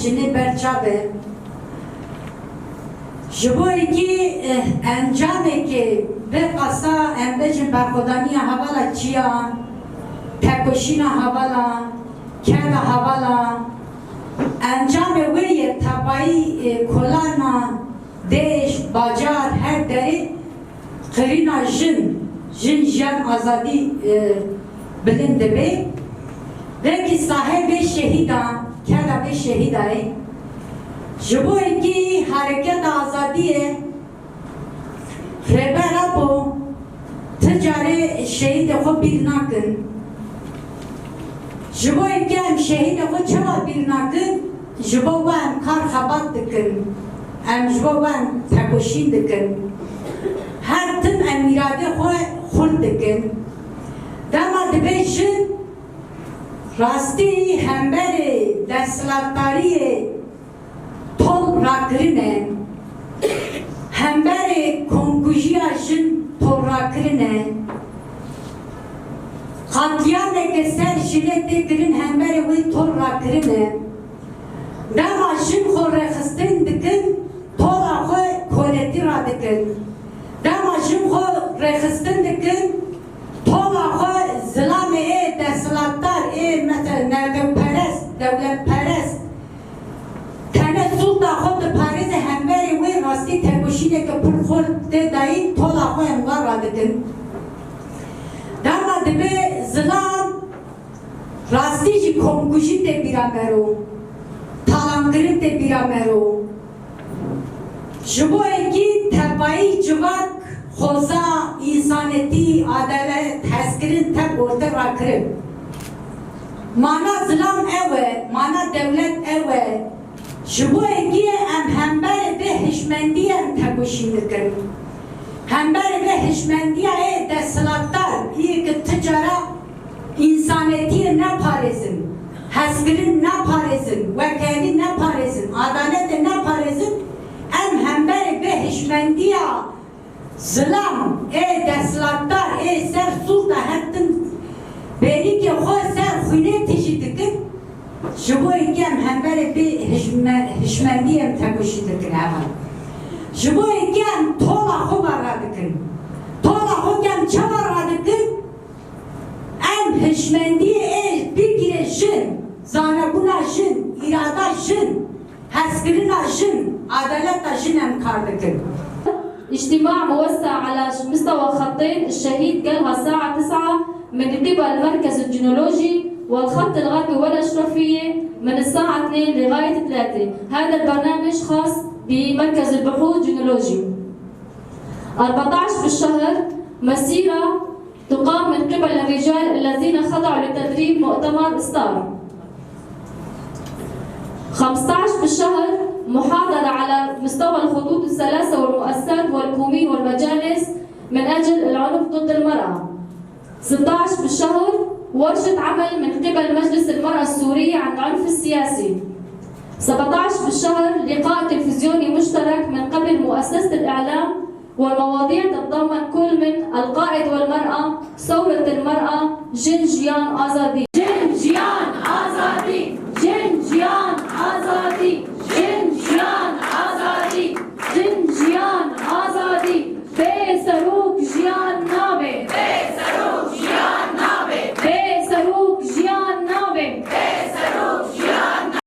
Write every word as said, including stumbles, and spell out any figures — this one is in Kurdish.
Jinê ber çav e. Ji bo yekî, eh, encamekê vê qasa em bêjin berxwedaniya hevala çiya, tekoşîna hevala, keda hevala, encamê wê ye tevayî, eh, kolana, dêş, bajar, her derê qirîna jin, jin jiyan azadî, e, bilind dibe. Vekî sahê vê şehîda, keda vê şehîda ye. Ji bo yekî hareketa azadiyê Rêber Apo ti carê şehîdê xwe bîr nakin. Ji bo yekî em şehîdê xwe çawa bîr nakin? Ji bo we em kar xebat dikin. Em ji bo we em tekoşîn dikin. Her tim em îradê xwe xurt dikin. Dema dibe jin rastî hemberê desthilatdariyê tol rakirine, hemberê komkujiya jin tol rakirine, qatliyameke ser jinê tê kirin hemberê wê tol rakirine. Dema jin xwe rêxistin dikin, tola xwe koletî radikin. Dema jin xwe rêxistin dikin, tola xwe zilamê ê desthilatdar, ê mesela nerdewperest, dewletperest, tenê sulta xwe diparêze hemberê wê rastî tekoşîneke pir xurt tê dayîn, tola xwe em wa radikin. Dema dibe zilam, rastî jî komkujî tê bîra me ro, talankirin tê bîra me ro. Ji bo yekî tevayî civak, xoza, însanetî, adalet, hezkirin tev orte rakirin. Mana zilam ew e, mana dewlet ew e. Ji bo yekî em hemberê vê hişmendiyê em tekoşîn dikin. Hemberê vê hişmendiya ê desthilatdar, ê ki ti cara însanetiyê neparêzin, hezkirin neparêzin, wekelî neparêzin, adaletê neparêzin, em hemberê vê hişmendiya zilam ê desthilatdar ê ser sûlta her tim bêrîkê xwe ser xwînê tijî dikin, ji bo yekî em hemberê vê hişme-, hişmendiyê em tekoşîn dikin heval. Ji bo yekî em tola xwe wa radikin. Tola xwe ke em çawa radikin? Em hişmendiyê ê bigire jin, zanebûna jin, îrada jin, hezkirina jin, adaleta jin em kar dikin. اجتماع موسع على مستوى خطين، الشهيد قالها الساعة تسعة من قبل مركز الجينولوجي، والخط الغربي والأشرفية من الساعة اثنين لغاية ثلاثة. هذا البرنامج خاص بمركز البحوث جينولوجي. أربعتاش بالشهر مسيرة تقام من قبل الرجال الذين خضعوا لتدريب مؤتمر ستار. خمستاش بالشهر محاضرة على مستوى الخطوط الثلاثة والمؤسسات والكومين والمجالس من أجل العنف ضد المرأة. ستاش بالشهر ورشة عمل من قبل مجلس المرأة السورية عن العنف السياسي. سبعتاش بالشهر لقاء تلفزيوني مشترك من قبل مؤسسة الإعلام والمواضيع تتضمن كل من القائد والمرأة، ثورة المرأة، جن جيان آزادي.